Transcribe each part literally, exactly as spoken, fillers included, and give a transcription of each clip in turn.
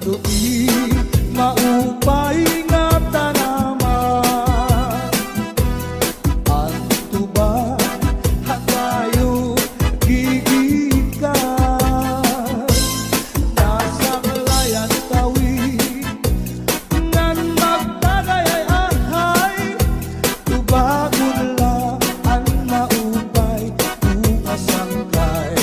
Tuig maupay nga tanaman, an tuba han bayo gigikan. Nasaklay an tawi ngan magtagay ay ahay, tubagon la an maupay, bukas sangkay.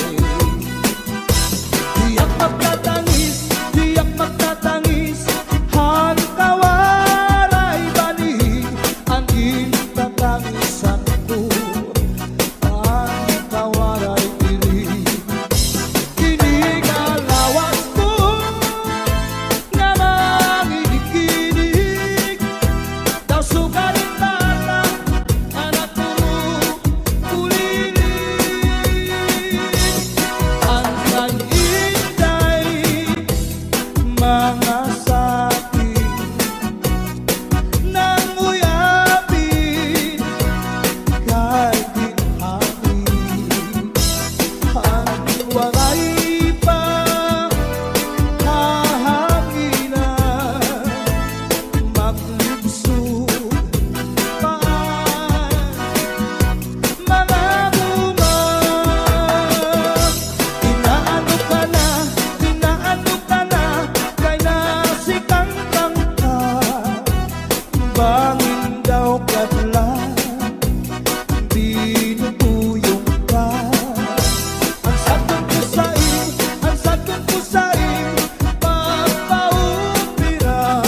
Diak magtatangis, diak magtatangis, han kawaray banig, an gintatangisan ko, an kawaray diri. Ini nga lawas ko nga manginig-inig, daw sugad hin bata, anak ko, kulinig. An kay Inday, mga sapi, nang uyabin, kay ginhangin. An waray pa hahanginan, maglibsog pa an mga bunga. Inaano ka na, inaano ka na, kay nasikangkang ka. Bangin daw kadlan, binubuyong ka. An sadton ko sa im, an sadton ko sa im, pagpaupira,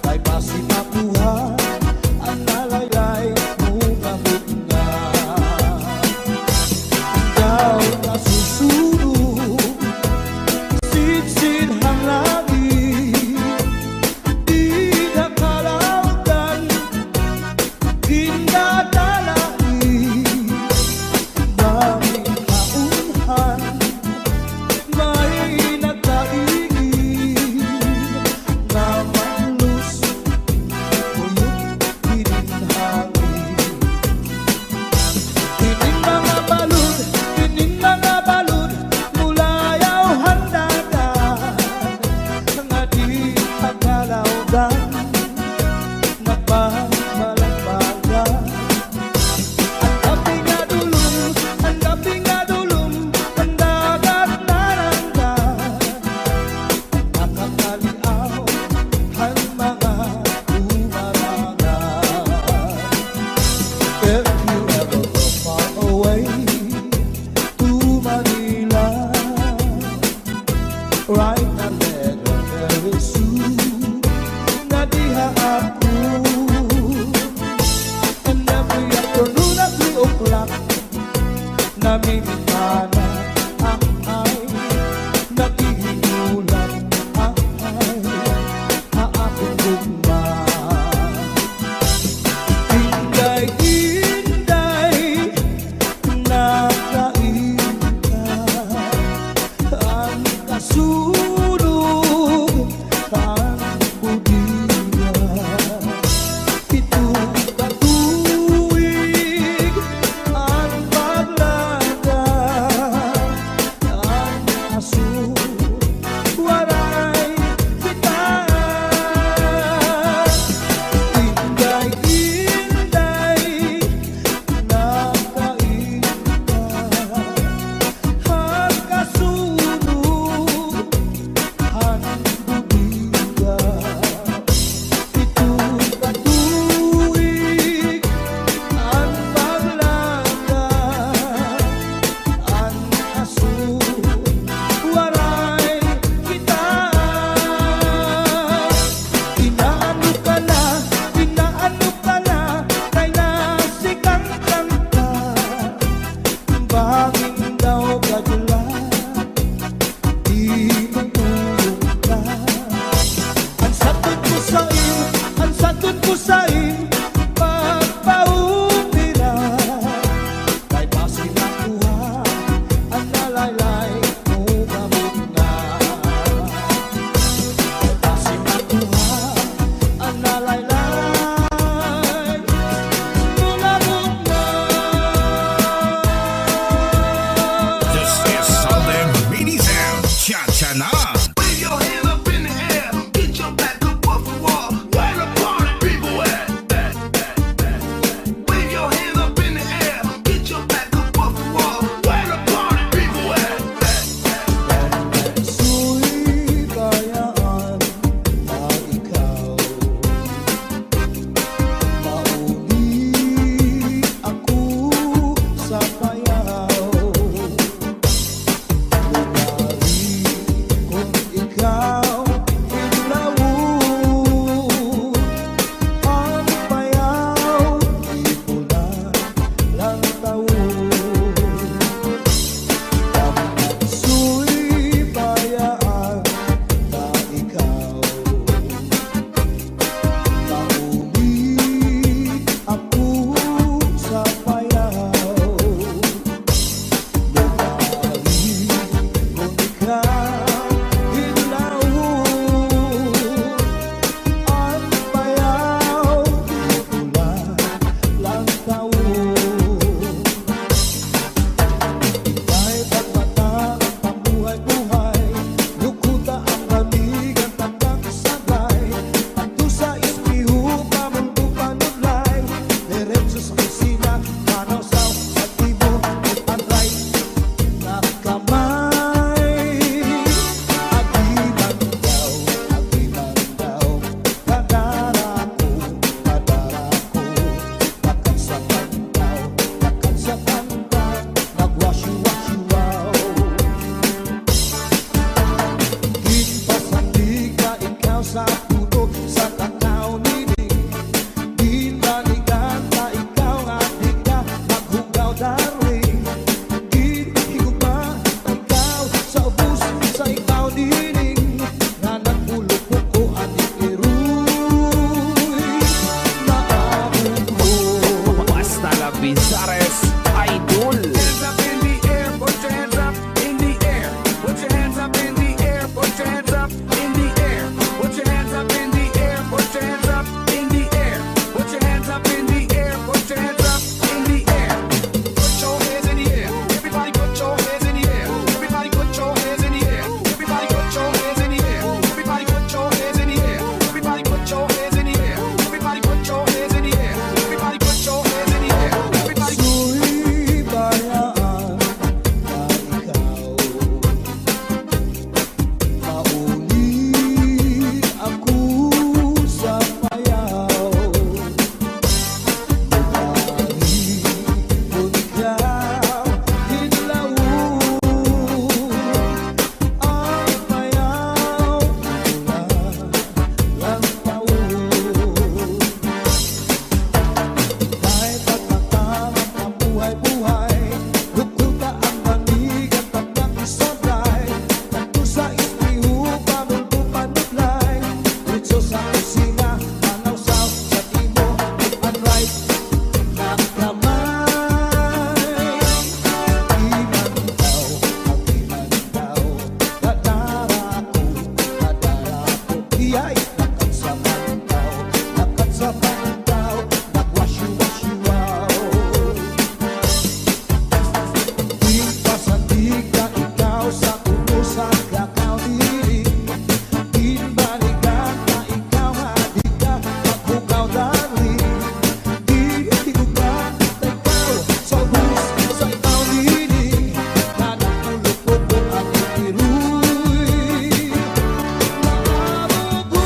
kay basi makuha an nalaylay mo nga bunga. Daw nasusunog, sidsid han langit, dida kalawdan, gindatalait, bangin haunhan, may nagkaingin nga magluso, kuyog hinin hangin. Inin mga balod, inin mga balod, mulayaw han dagat, nga dida kalawdan, nagbabalambagan. An dapit nga dulom, an dapit nga dulom, an dagat narangga. Nakakaliaw han mga dumarangan. If you ever go far away to Manila, write a letter very soon. Nadiha ako. And every afternoon at three o'clock, namimingana, ahay, naghihinulat, ahay, ha akon gugma. Inday, Inday, nakain ka, an kasunog han budiya. Pito ka tuig an paglaga, Yay! Lakat sa pantaw, lakat sa pantaw, nagwasyu-wasyu, wow. Di pasandiga ikaw sa kuno sa lakaw diri. Di balikan na ikaw nga di ka maghugaw, darling. Di, di ko ba ikaw sa bus, sa ikaw diri. Kada kulog ko ang ikiruy. Naabugo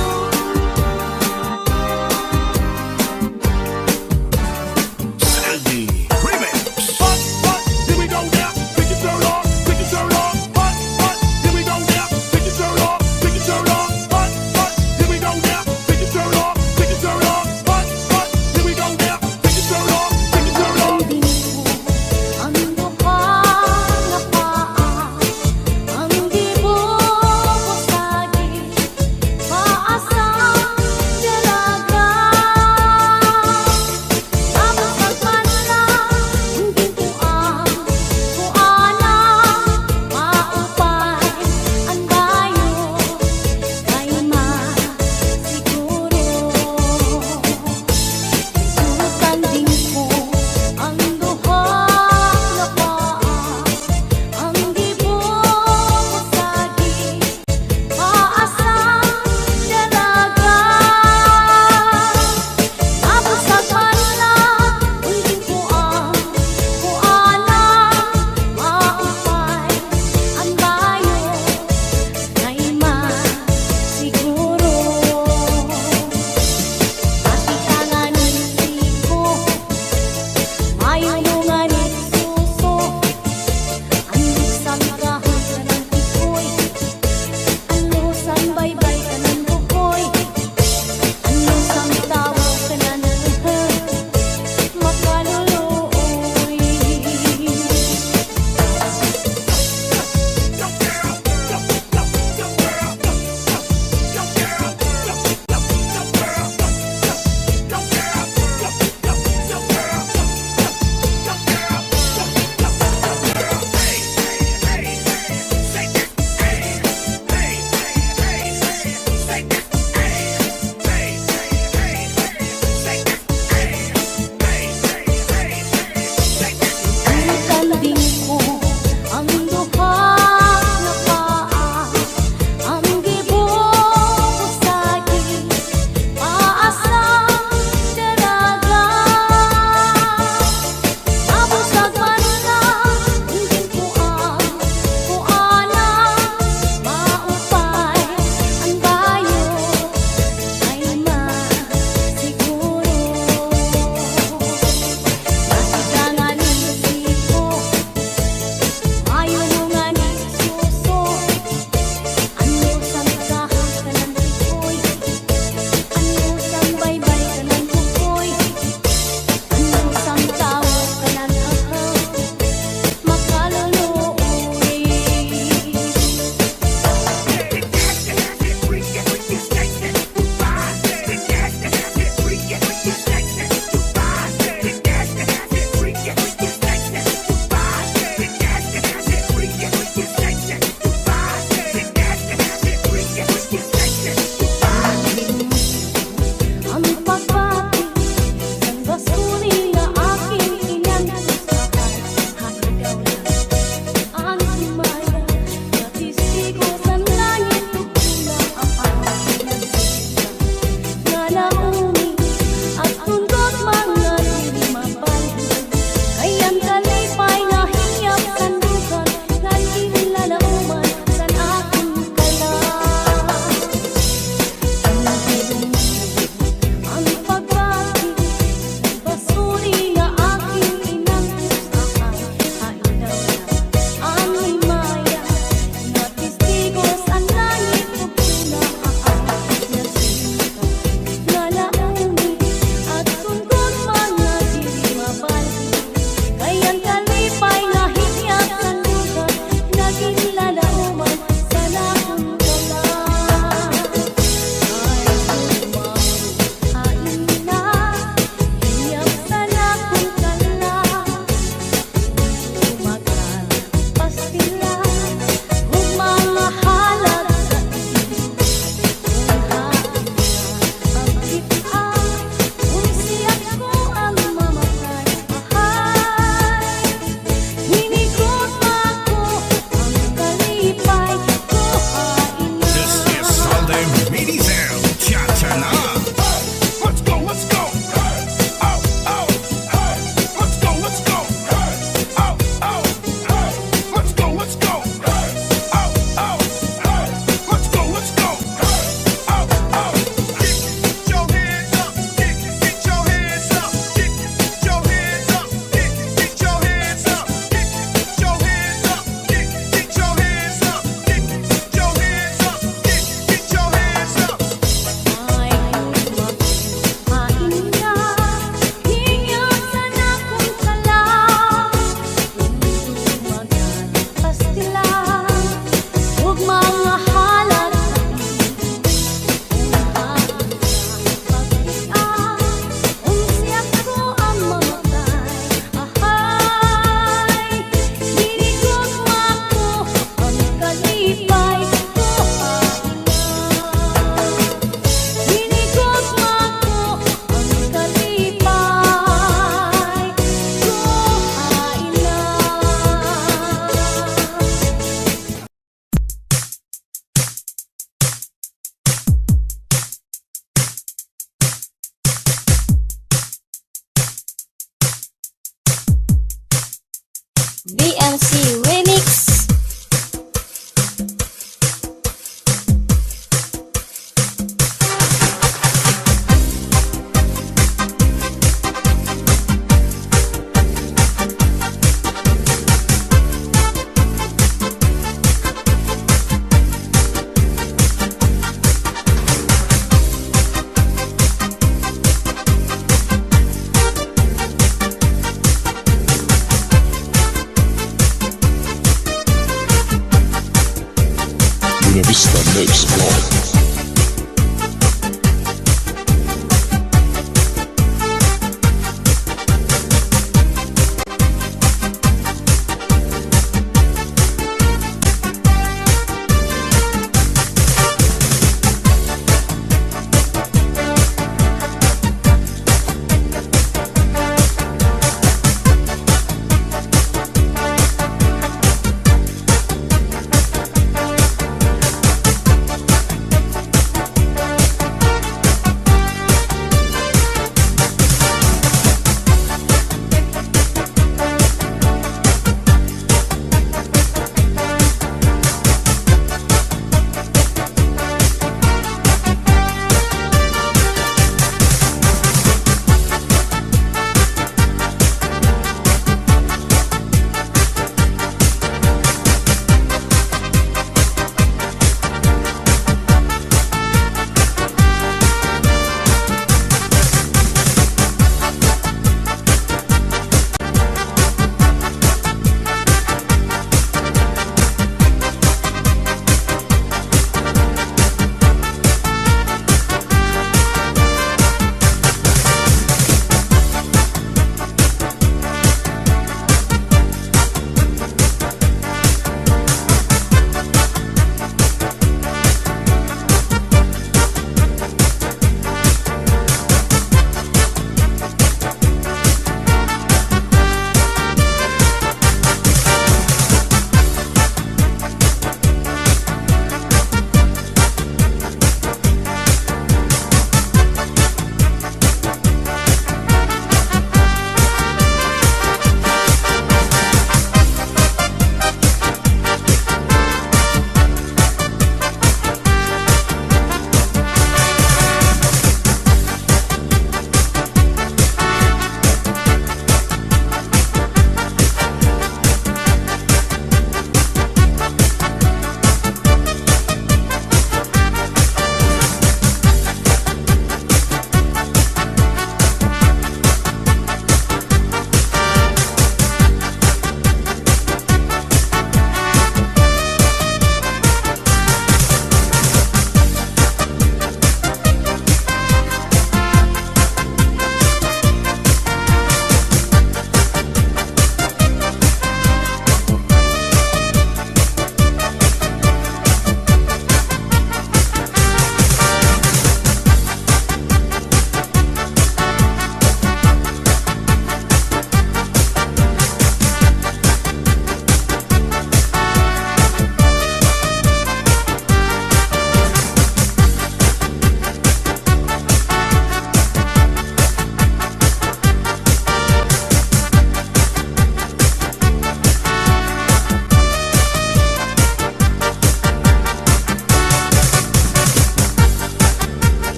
Explore.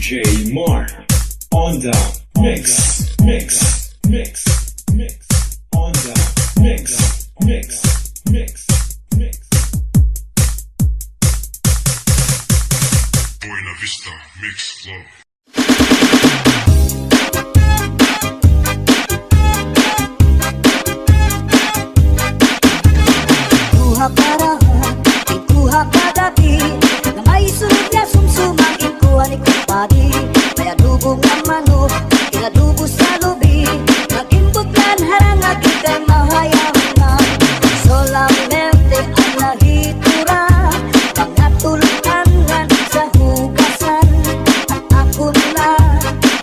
J Mar on the mix, mix, mix, mix, on the mix, mix, mix, mix. Buena Vista Mix Club. Kuha karaha, kuha kagabi, nga may sulod nga sumsuma, ginkuha ni kumpadi. May adobo nga manok, inadobo sa lubi, nga ginbutngan harang nga kikay mahayang na. Solamente an nahitura, mga tulukan ngan sa hugasan. An akon na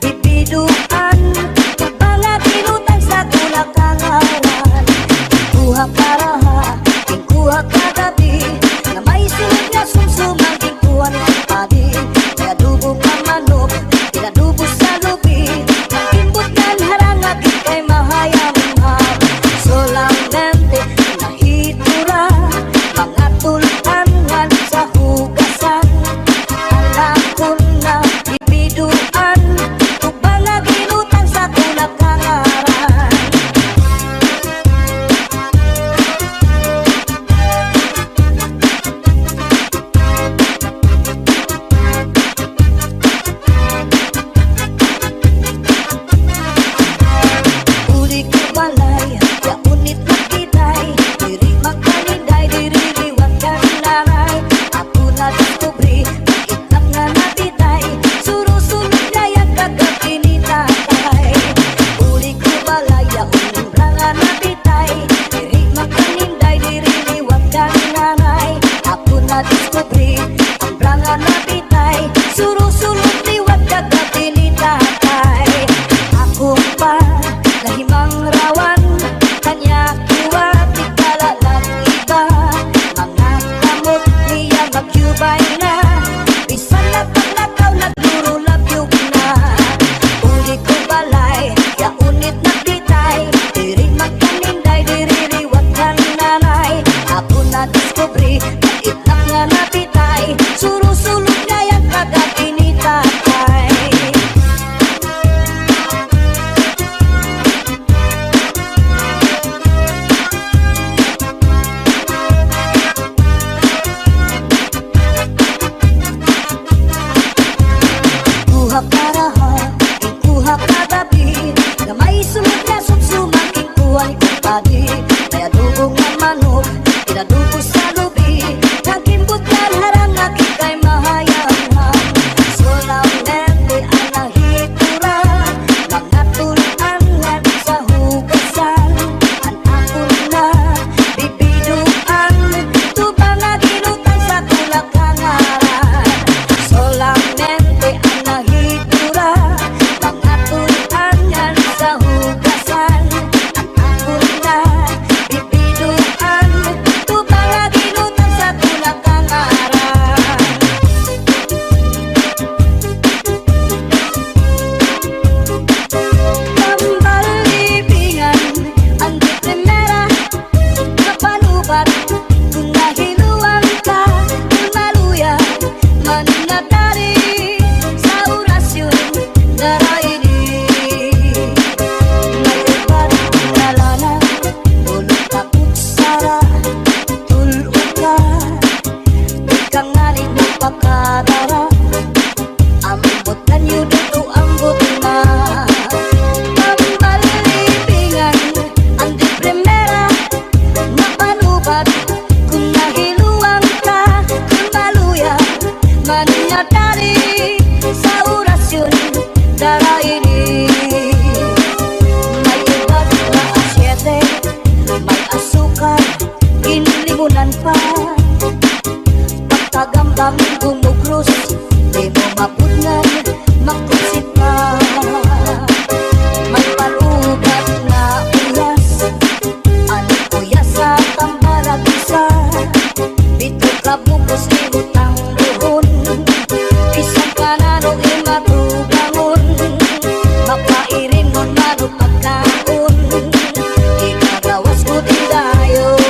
bibiduan, mga ginutang sa akon nga kangaran. Kuha karaha, kuha kagabi, nga may sulod nga sumsuma, ginkuha ni kumpadi. May adobo nga manok, inadobo sa lubi, nga ginbutngan harang nga kikay mahayang na. Solamente nahitura, mga tulukan ngan sa hugasan. An akon na bibiduan, ug mga ginutang sa akon nga kangaran. Uli ko balay, yaon it nagbiday, diri magkaninday, diri liwat kan nanay. Ako nadiskubre, itlak nga nabitay, surusulod ngay-an kagab-i ni tatay. Uli ko balay, yaon it bra nga nabitay, diri magkaninday, diri liwat kan nanay. Ako nadiskubre, an bra nga nabitay, surusulod liwat kagab-i ni tatay. Ako pa nahimangrawan, kanya kuwat, tigkala nag-iba. Mga kamot niya magyubay na, bisan napaglakaw, naglurulabyog na. Uli ko balay, yaon it nagditay, diri magkaninday, diri liwat kan nanay. Ako nadiskubre, itlak nga nabitay, surusulod ngay-an kagab-i ni tatay. Kuha karaha, kuha kagabi, nga may sulod nga sumsuma, ginkuha ni kumpadi. May adobo nga manok, inadobo sa lubi, nga ginbutngan harang nga kikay mahayang na. Solamente an nahitura, mga tulukan ngan sa hugasan. An akon na bibiduan, tubang nga ginutang sa akon nga kangaran. Solamente an nahitura, mga tulukan ngan sa hugasan. An akon na bibiduan, tubang nga ginutang sa akon nga kangaran. Tambal libingan, an di primera, napanubat, kon nahiluan ka, kon maluya, man nga tari, sa orasyon, dara ini. May ubat nga lana, ulo takot sara, tul-o ka, di ka ngani magpakadara. Ambot nanyo duto, ambot na. Tambal libingan, an di primera, napanubat, kon nahiluan ka, kon maluya, man nga tari, sa orasyon, dara ini. May ubat nga asyete, may asukar, ginlimonan pa. Pagkagambang gumugros, di mo mabudngan, makusit pa. May palubat nga uyas, an uyas sa tambarag isa. Bito ka bug-os, imo tangbuhon. Bisan pa nano imatubangon, mapairingon man o pagkaon, ikagawas ko tindayon.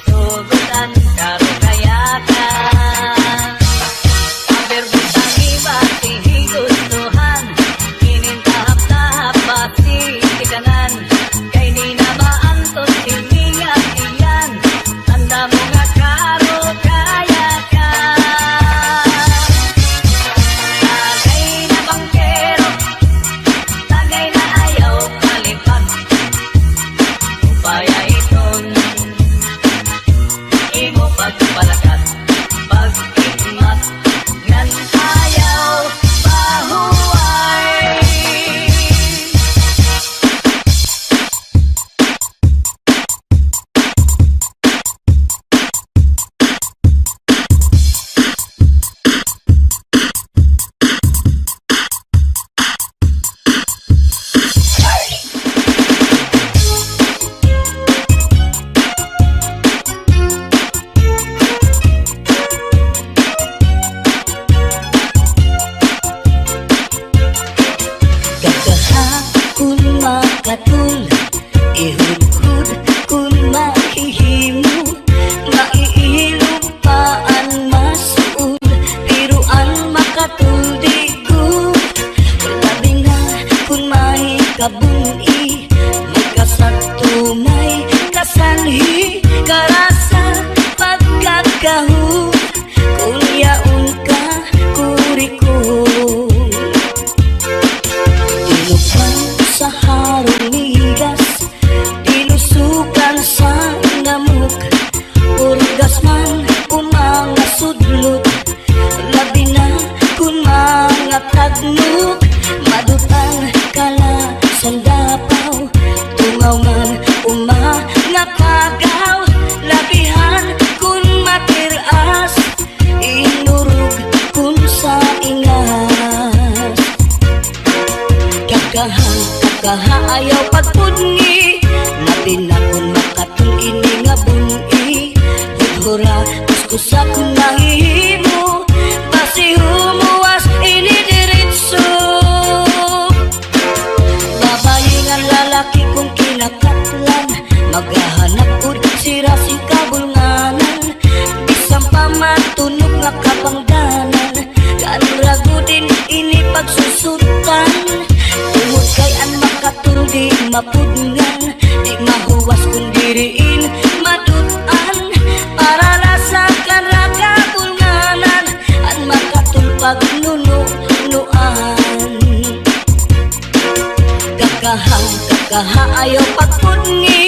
Tugutan, karukayakan. Aber butang iba, tigustuhan. Inintahap-tahap, basi tikanan. Kay di na maantos, hiniya iyan. Tanda mo nga karukayakan. Tagay na bangkero, tagay na ayaw palipag. Upaya iton imo pagpalakat, pag-igmat, ngan ayaw pahuway. Gagahakon makatol, ihudhod kon mahihimo, maiilog pa an mas-ol, pero an makatol di gud. Labi na kon may kabun-i, may kasakto, may kasanhi, karasa, pagkakaho, kon yaon ka, kurikon. Tinukan sa harong migas, tinusukan sa namok, urgas man o mga sudlot, labi na kon mga tagnog, madut-an kalasan dapaw, tungaw man o mga kagaw, labihan kon matir-as, inurog kon sa ingas. Kakaha, kakaha, ayaw pagpudngi, labi na kon makatol ini nga bun-i. Hudhura, kuskusa kon mahihimo, basi humuwas ini diretso. Babayi ngan lalaki kon kinakaplan, maghahanap gud sira sin kabulnganan. Bisan pa matunok nga kapangdanan, kan ra gud ini pagsusutan. Tungod kay an makatol di mapudngan, di mahuwas kon diri in madut-an. Para la sa kan ra kabulnganan, an makatol pagnununuan. Kakaha, kakaha, ayaw pagpudngi,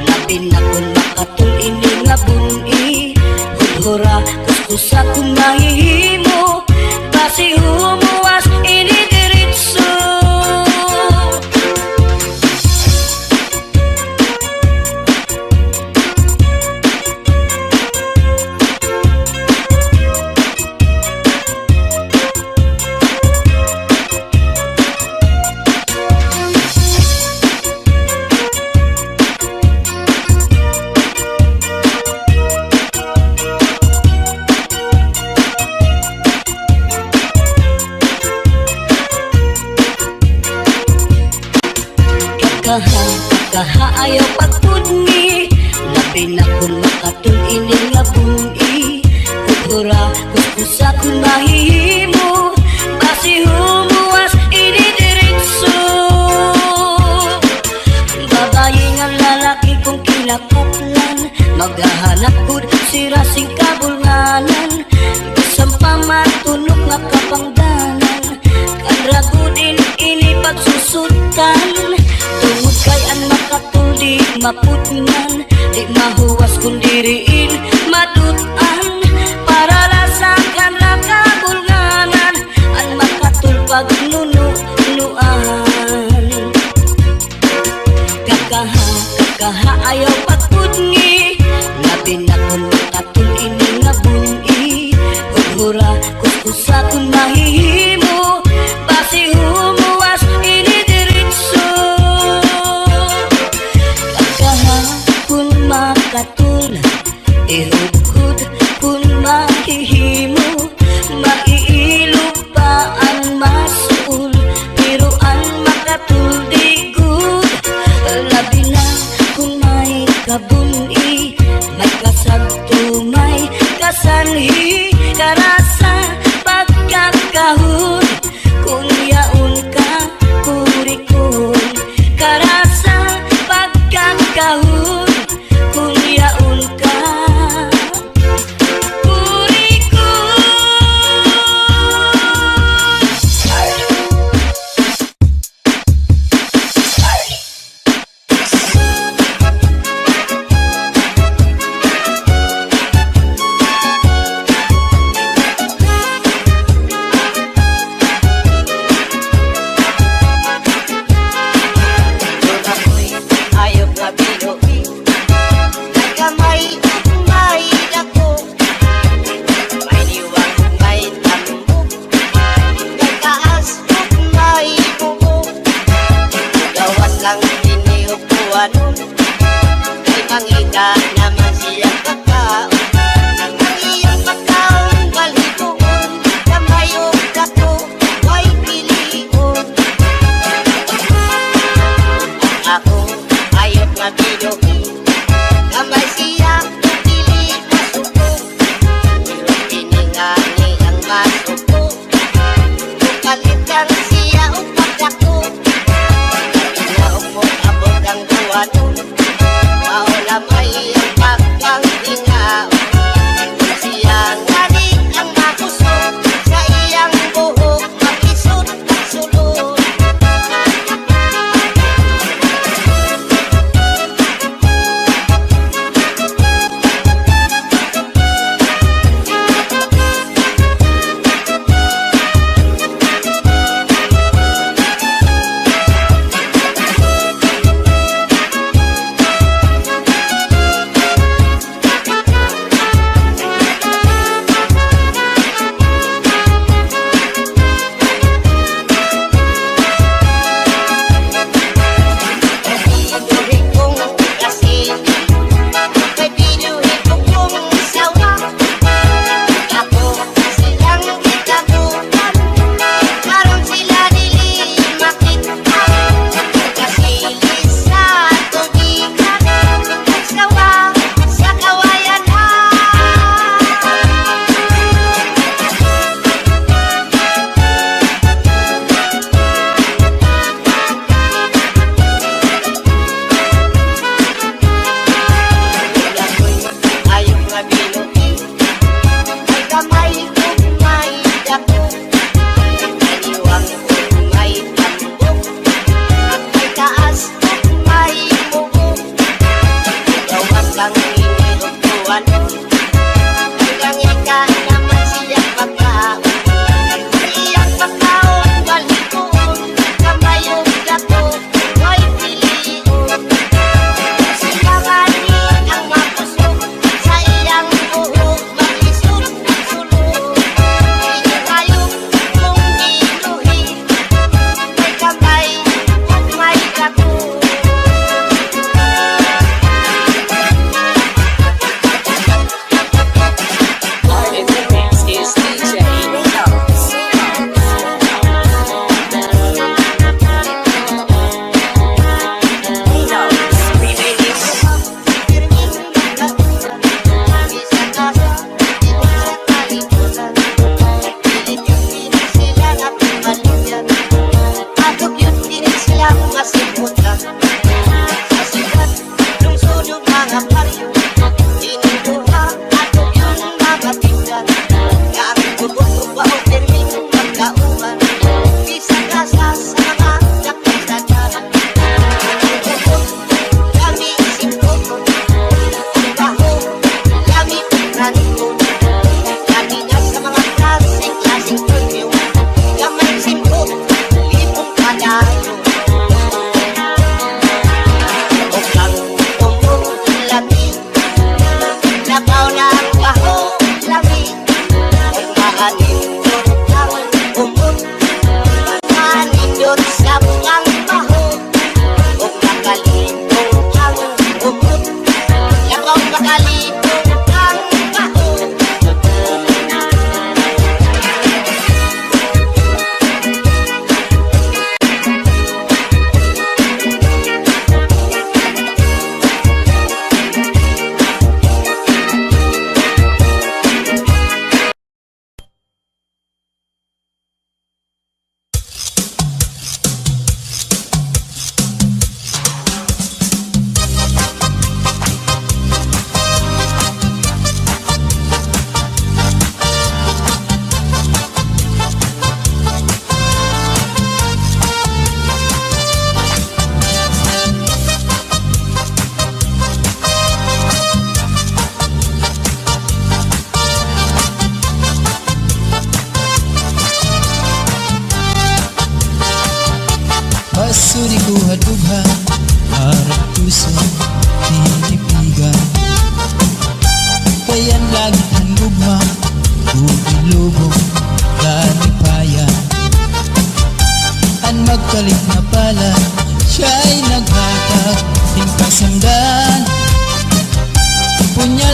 labi na kon makatol ini nga bun-i. Hudhura, kuskusa kon mahihimo, basi humuwas ini diretso. Kakaha, kakaha, ayaw pagpudngi, labi na kon makatol ini nga bun-i. Hudhura, kuskusa kon mahihimo, basi humuwas ini diretso. Babayi ngan lalaki kon kinakaplan, maghahanap gud sira sin kabulnganan. Bisan pa matunok nga kapangdanan, kan ra gud ini pagsusutan. Tungod kay an makatol di mapudngan, di mahuwas kon diri in madut-an. Para la sa kan ra kabulnganan, an makatol pagnununuan. Kakaha, kakaha, ayaw pagpudngi, labi na kon makatol ini nga bun-i. Hudhura, kuskusa kon mahihimo, basi humuwas ini diretso. Kakaha kon makatol, ihudhod kon mahihimo, maiilog pa an mas-ol, pero an makatol di gud. Labi na kon may Kabun-i, may kasadto, may kasanhi, karasa, pagkakahon, kon yaon ka, kurikon, karasa, pagkakahon, kon yaon ka, kurikon. Ako'y hayop nga binuhi, may kamay ug may dako, may liwang, may tambok, may taas ug may buko. Gawas lang dinhi upuanon, kay mangita naman siya pagkaon. Ang iyang pagkaon, balhiboon, kamay ug dako, way pilion. Ako, hayop nga binuhi, kamay siya, dili masuko. Pero ini ngani ang masuko. Kalit lang siya og pagdako. Hinaot mo abot ang buhaton. Mao lamay ang pagkanghingaon. Siya ngani ang makusog sa iyang buhok, maglisod, magsulod. Ako'y hayop nga binuhi, may kamay ug may dako, may liwang ug may tambok, may taas ug may buko. Gawas lang dinhi upuanon, kay mangita naman siya pagkaon. Ang iyang pagkaon, balhiboon, kamay ug dako, way pilion. Siya ngani ang makusog sa iyang buhok, maglisod, magsulod. Ini hayop kong binuhi, may kamay ug may dako.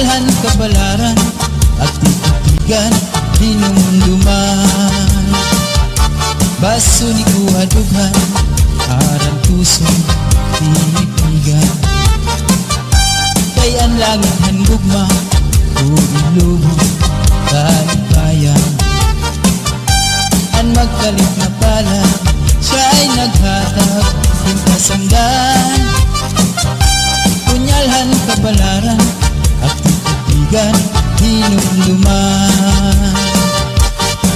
Punyalhan kabalaran, agtitigan, hinumduman. Baso ni kuha dughan, aran tuson, tinipigan. Kay an langit han gugma, uri lubong, kalipayan. An magkalit na palad, siya ay naghatag hin kasamdan. Punyalhan kabalaran, agtitigan, hinumduman.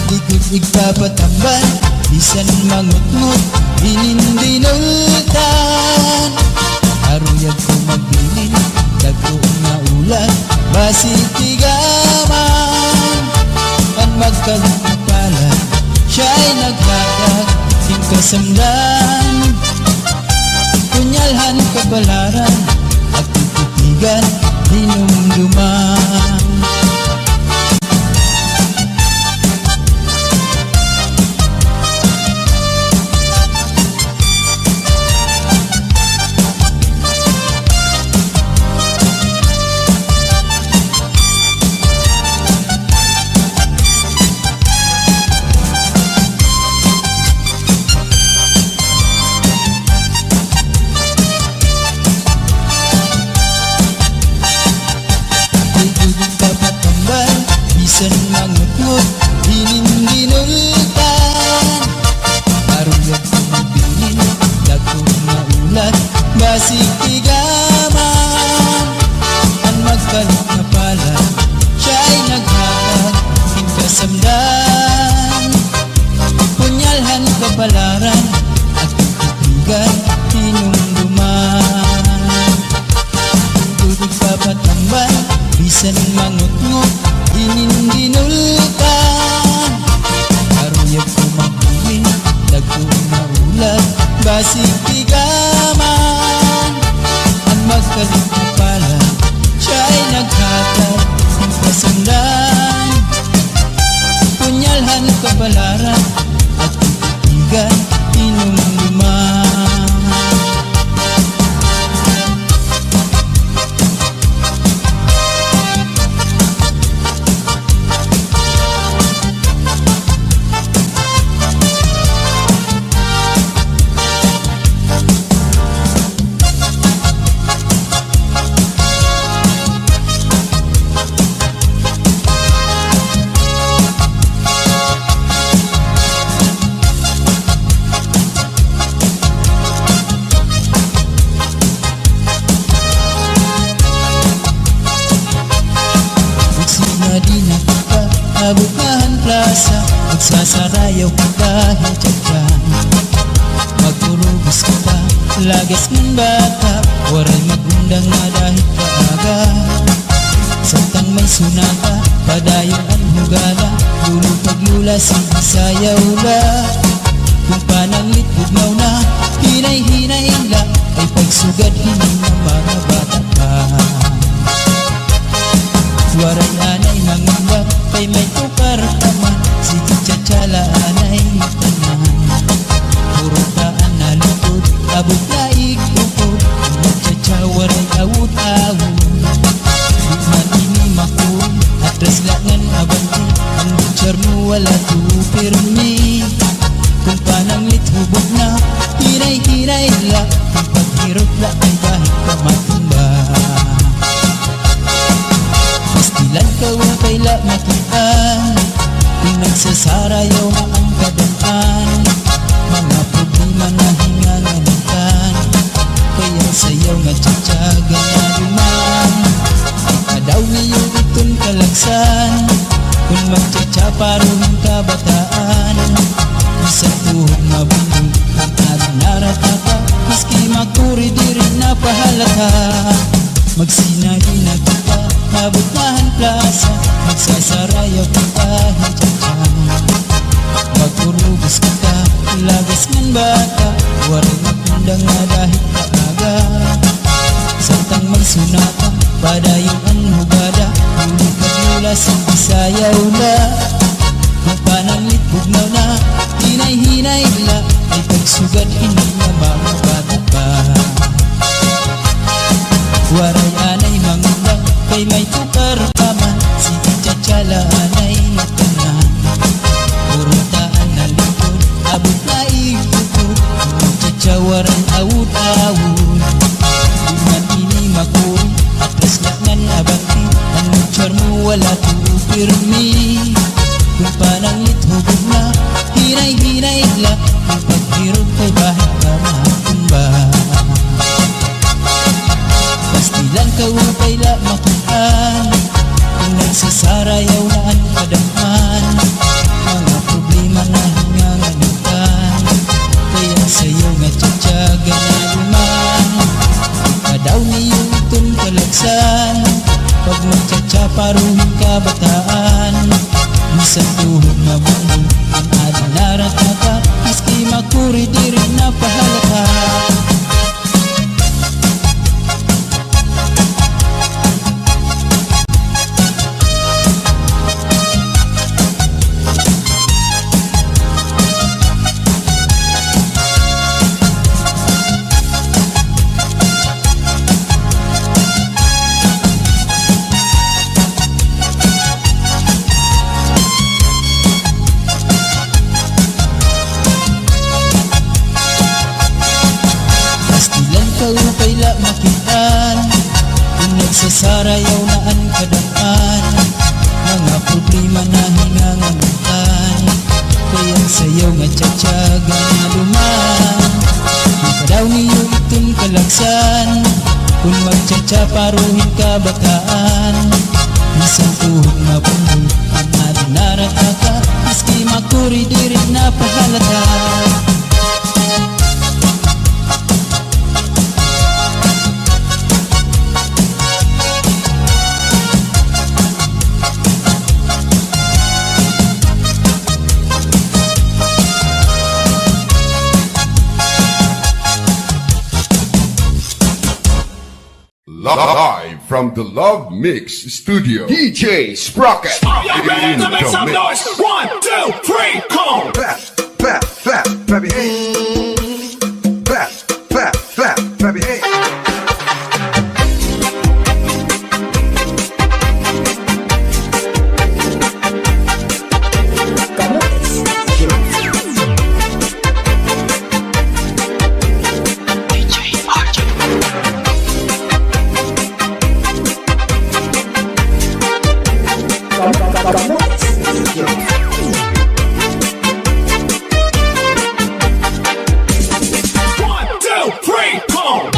Di ko igpapatambal, bisan mangutngot, inin dinultan. Aruyag ko magbilin, dagko nga ulag, basi tigaman. An magkalit na palad, siya ay naghatag hin kasamdan. Punyalhan kabalaran, agtitigan, hinumduman. Di ko igpapatambal, bisan mangutngot, inin dinultan. Aruyag ko magbilin, dagko nga ulag, basi tigaman. An magkalit na palad, siya ay naghatag hin kasamdan. Punyalhan kabalaran, agtitigan, hinumduman. Di ko igpapatambal, bisan mangutngot, inin dinultan. Aruyag ko magbilin, dagko nga ulag, basi tigaman. An magkalit na palad, siya ay naghatag hin kasamdan. Punyalhan kabalaran, agtitigan, hinumduman. Magsina dinhi kita, abot na han plasa, magsasarayaw kita hin tsa-tsa. Magurubos kita, lagas ngan bata, waray mag-undang nga dahit kaaga. Samtang may sunata, padayon an hugada, lolo kag lola, sige sayaw la. Kon pananglit bugnaw na, hinay-hinay la, kay pagsugad hini nga mga bata pa. Waray anay mangamba, kay may tukar pa man, sige tsa-tsa la anay tanan. Puro daan na lingkod, abot na igtukod, magtsa-tsa waray awod-awod. Di man ini makuri, atras la ngan abante, an butcher mo wala to pirmi. Kon pananglit hubog na, hinay-hinay la, kon paghirot la kay dahit ka matumba. Pastilan ka wa kay la makit-an, kon nagsasarayaw na an kadan-an, mga problema na hinganganutan. Kay an sayaw nga tsa-tsa ganado man, kadaw niyo iton kalagsan. Kon magtsa-tsa paro hin kabataan, bisan tuhod mabundol, kon aron naratata, maski makuri diri na pahalata. Magsina dinhi kita, abot na han plasa, magsasarayaw kita hin tsa-tsa. Magurubos kita, lagas ngan bata, waray mag-undang nga dahit kaaga. Samtang may sunata, padayon an hugada, lolo kag lola, sige sayaw la. Kon pananglit bugnaw na, hinay-hinay la, kay pagsugad hini nga mga bata pa. Waray anay mangundang, kay may tukar Pirmi, kun panangit hubog na, hinay-hinay la, kun paghirog kay bahit ka matumba. Pastilan ka upay la makit-an, kun nagsasarayaw na an kadam-an, mga problema na hinganganutan, kay an sayaw nga tiyatiyaga na duman. Kadaw niyo iton kalagsan, pag magtsatsa paruhin kabataan. Bisan tuhod mabungbong an adi narataka, maski makuri diri na pahalata. Pastilan ka upay la makit-an, kun nagsasarayaw na an kadam-an, mga problema na hinganganutan, kay an sayaw nga tiyatiyaga na duman. Kadaw niyo iton kalagsan, kun magtsatsa paruhin kabataan, bisan tuhod mabungbong an adi narataka, maski makuri diri na pahalata. Live from the Love Mix Studio, D J Sprocket. Are you ready to make some noise? One, two, three, come on. Clap, clap, clap, clap your hands. Clap, clap, clap, clap your hands. One, two, three, come on!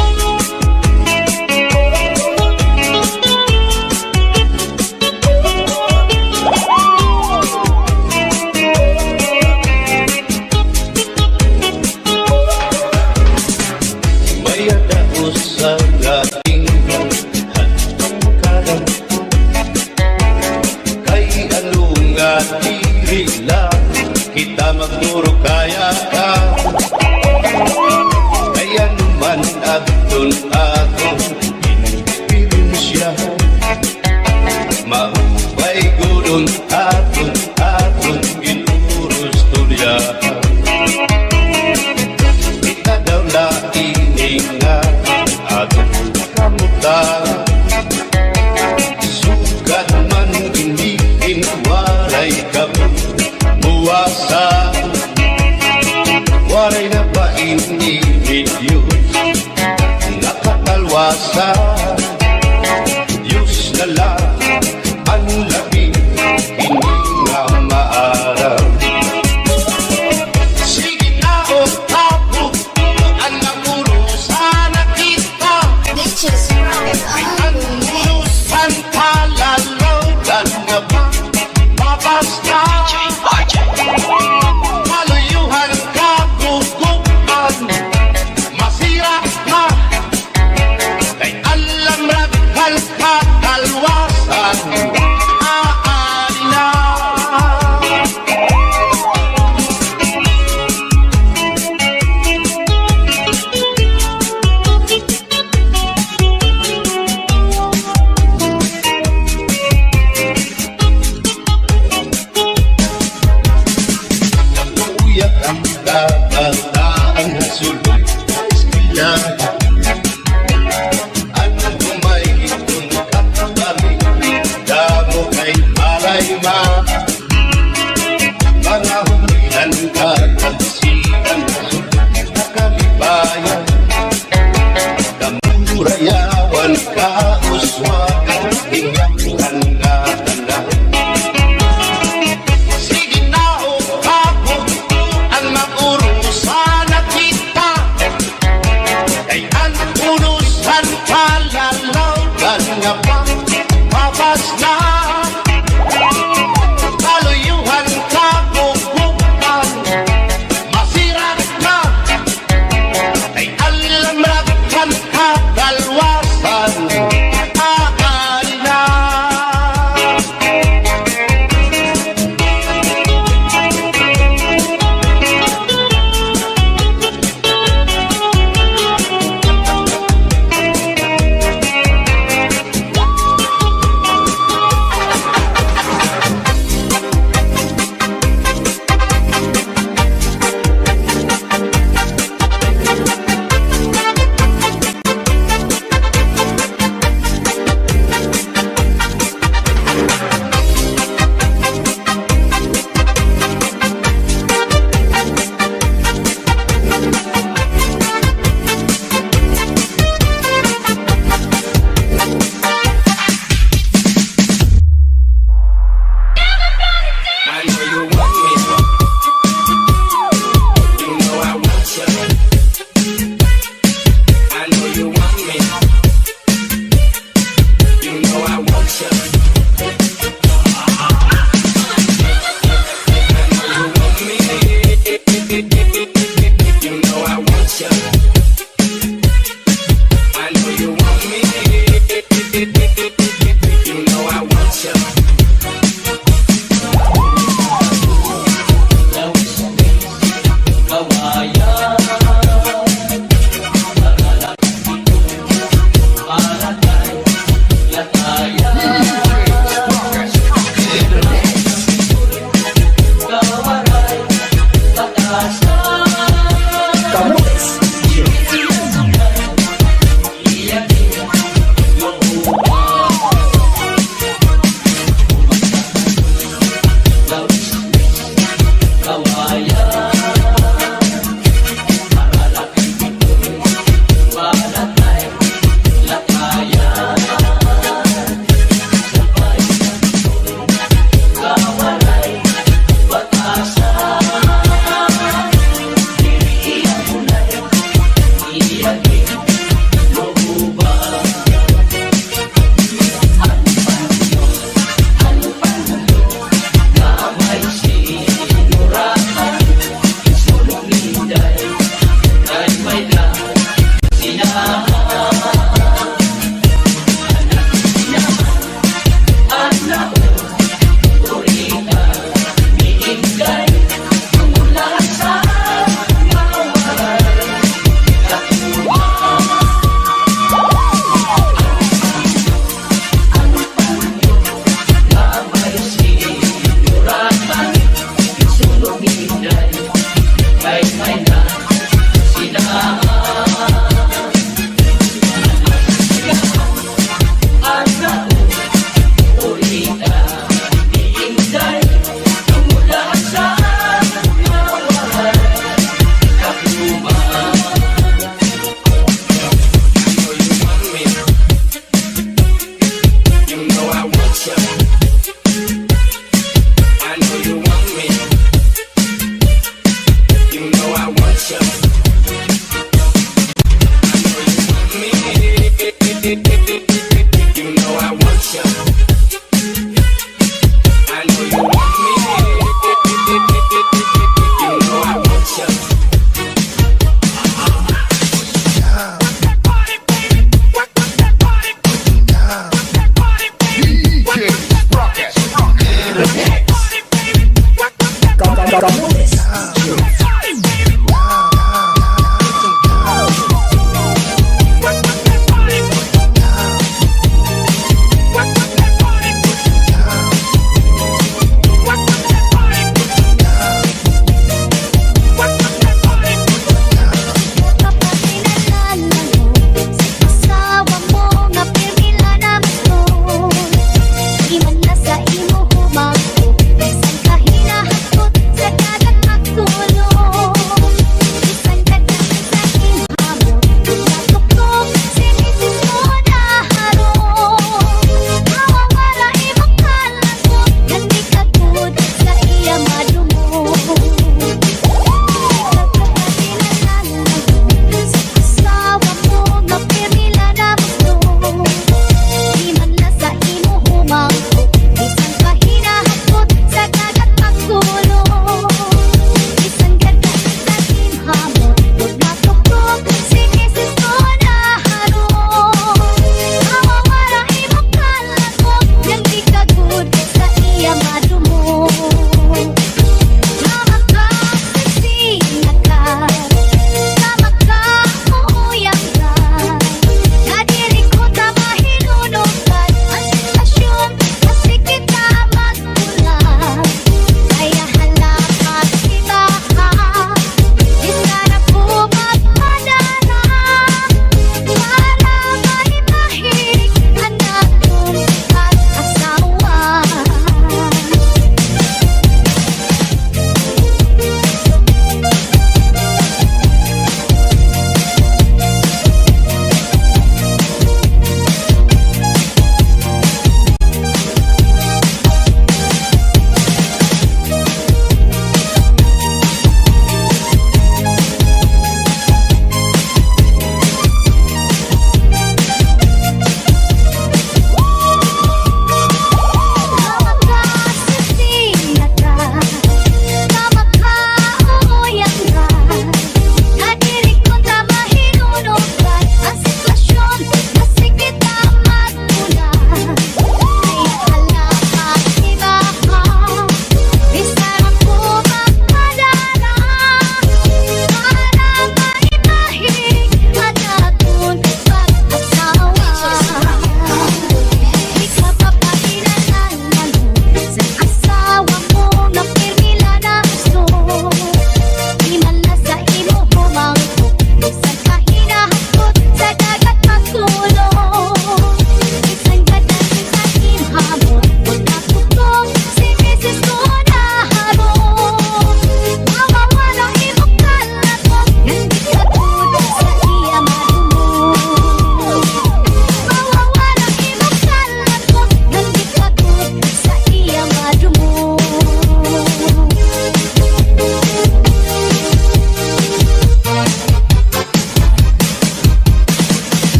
May-ada usa nga tingog hadto karon, kay ano nga diri la kita magturo kaya ka? Kay ano man adton aton ineksperiensya, maupay gud an aton, aton ginurustorya. Kita daw la ini nga aton kamutan, sugad man ini waray kami muwasa. Waray na ba ini Diyos nga katalwasan? Diyos na la an labi ini nga maaram. Sige na, o, tapok, an napurusan na kita. Bitches. An purusan, kalalaw, dan nga ba? Mabasta. Kaluyuhan, kagugupan. Masira na. Kay alam rag hal-, katalwasan. Aadi na. Napuya an kabataan sulod ha eskwelahan. An humay hiton kapalit, damo kay malaymay. Mga humilan ka, tagsikan, nakalipayan. Kamurayawan, kauswagan, ingat an ngatanan.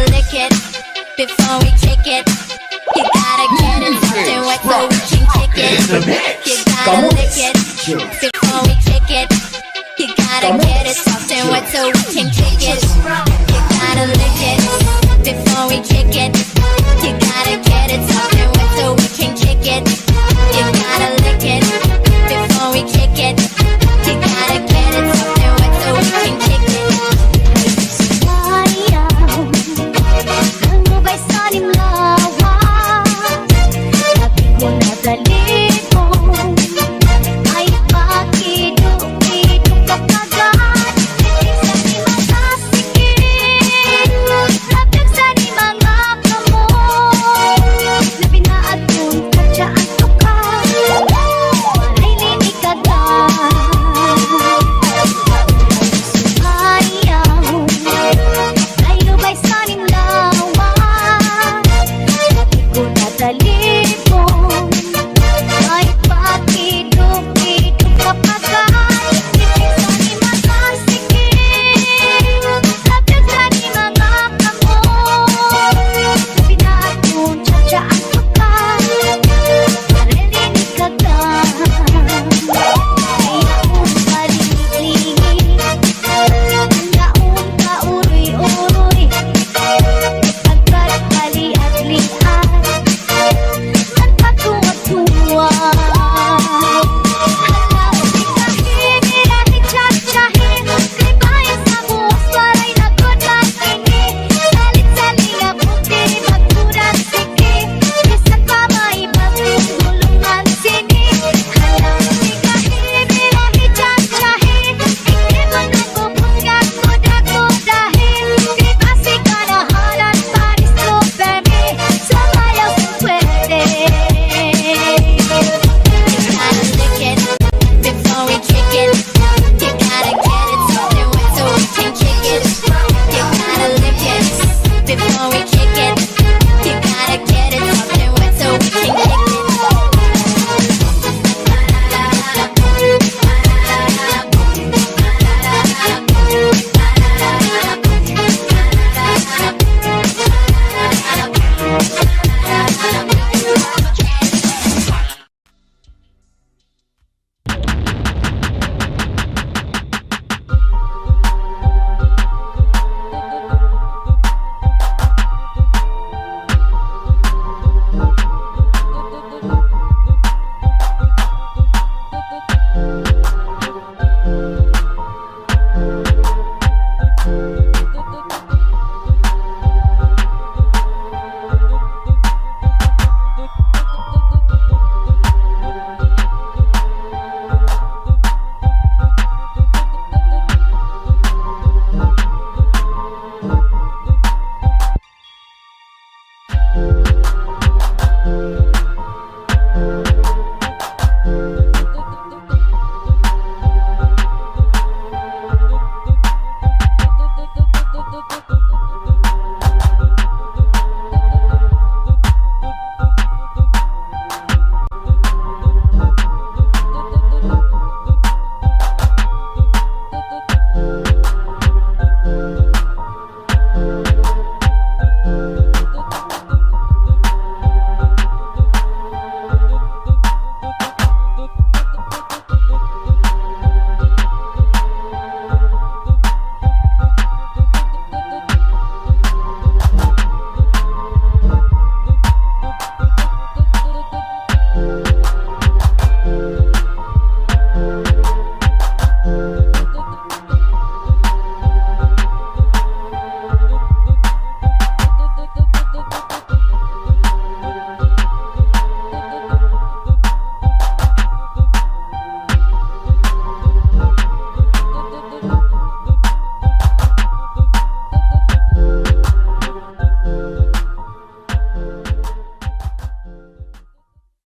lick it before we kick it. You gotta get it soft and wet so we can kick it. You gotta lick it before we kick it. You gotta get it soft and wet so we can kick it. You gotta